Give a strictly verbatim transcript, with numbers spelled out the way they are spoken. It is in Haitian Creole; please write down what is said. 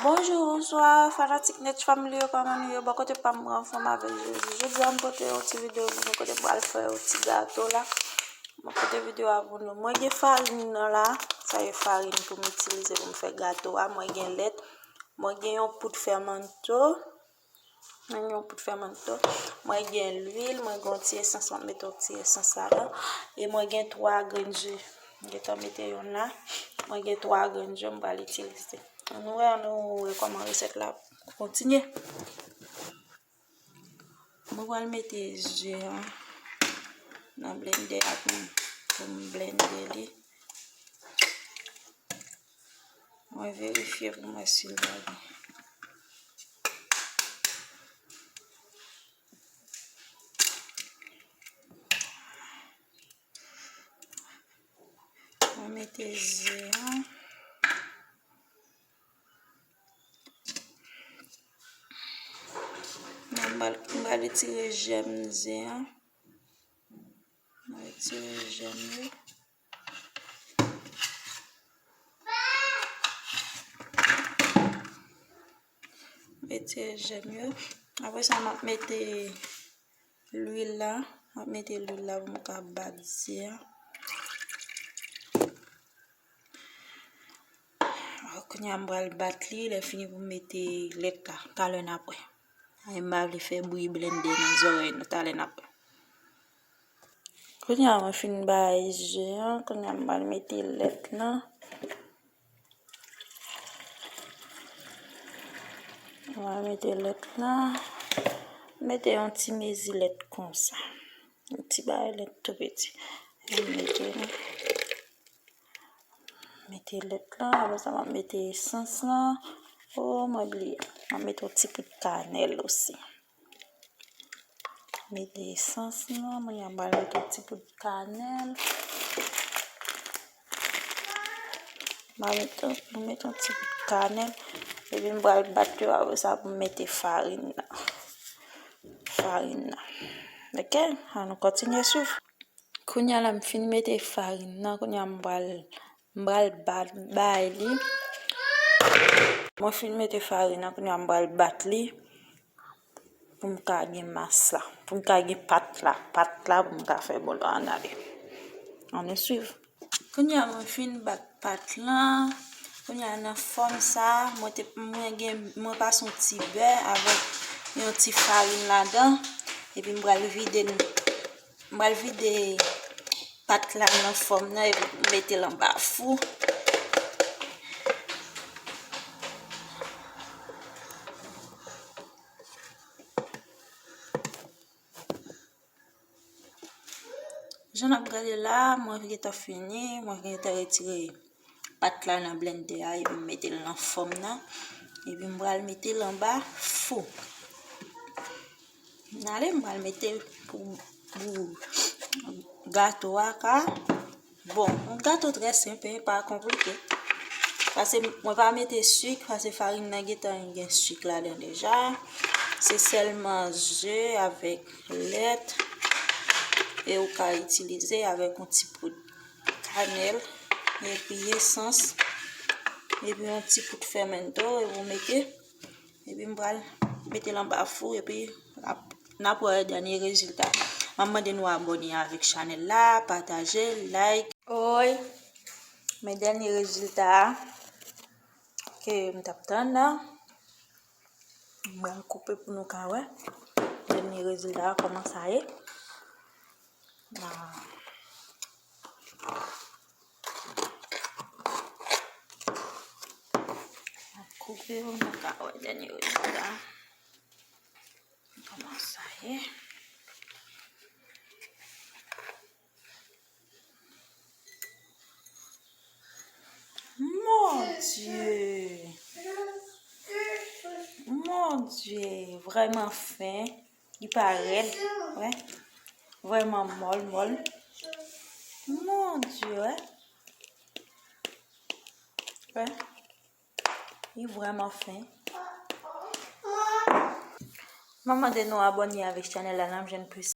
Bonjou, bonswa, fanatik Net Family yo, kòman nou ye? Bò kote pa m, mwen anfòm avèk Jezi. Jodi a, m pote yon ti videyo pou nou kote m pral fè yon ti gato la. Mwen pote videyo a pou nou. Mwen gen farin nan la, sa e farin pou m itilize pou m fè gato a. Mwen gen lèt, mwen gen yon poud fèmanto, mwen gen yon poud fèmanto, mwen gen lwil, mwen gen yon ti esans, mwen mete yon ti esans ladan. E mwen gen twa grenn je. Mwen gentan mete yonn la. Mwen gen twa grenn je m pral itilize. Ann wè, ann wè kòman resèt la kontinye. Mwen pral mete je an nan blendè a pou m, pou m blende li. Mwen verifye pou m wè si l pa gen. Mwen mete je an. Mwen pral, mwen pral retire jèm ze an. Mwen retire jèm yo. Retire jèm yo. Apre sa, m ap mete lwil la. M ap mete lwil la pou m ka bat ze a. Kounye a, m pral bat li, lè fini pou m mete lèt la. Talè n ap wè. Ay, m pa vle fè bri blendè nan zòrèy nou. Talè n ap wè. Kounye a, mwen fin bay je an. Kounye a, m pral mete lèt lan. Mwen mete lèt la. Mete yon ti mezi lèt konsa. Yon ti bagay lèt tou piti. Mwen mete li. Mete lèt la. Apre sa, mwen mete esans la. Oh, mwen bliye. Mwen mete yon ti poud kanèl osi. Mete esans lan, mwen pral mete yon ti poud kanèl. Mwen mete, mwen mete yon ti poud kanèl. Epi m pral bat yo apre sa pou m mete farin nan. Farin nan. Oke, ann nou kontinye swiv. Kounye a la, m fin mete farin nan. Kounye a, m pral M pral bat bay li. Mwen fin mete farin nan, kounye a m pral bat li pou m ka gen mas la, pou m ka gen pat la, pat la pou m ka fè bòlò a ale. Ann nou swiv. Kounye a mwen fin bat pat lan. Kounye a nan fòm sa, mwen te, mwen gen, mwen pase yon ti bè avèk yon ti farin ladan. Epi m pral vide l. M pral vide pat la nan fòm nan epi mete l anba fou. Jan n ap gade la, mwen gentan fini, mwen gentan retire pat la nan blendè a epi m mete l nan fòm nan. Epi m pral mete l anba fou. N ale, m pral mete pou, pou gato a ka. Bon, yon gato trè senp, pa konplike. Pase mwen pa mete sik, pase farin nan gentan gen sik ladan deja. Se sèlman ze avèk lèt. E ou ka itilize avèk yon ti poud kanèl, epi esans, epi yon ti poud fèmento, epi ou mete. Epi m pral mete l anba fou, epi ap, n ap wè dènye rezilta. M ap mande nou abòne avèk chanèl la, pataje, like. Oy, men dènye rezilta a ke m t ap tann nan. M pral koupe pou nou ka wè dènye rezilta a, kòman sa ye. Ah. Koupe pou nou ka wè dènye rezilta. Kòman sa ye? Mon Dye! Mon Dye! Vrèman fen. Li pa rèd, wè. Vrèman mòl, mòl. Mon Dye, wè. Wè. Li vrèman fen. M ap mande nou abòne avèk chanèl la, n ap jwenn plis.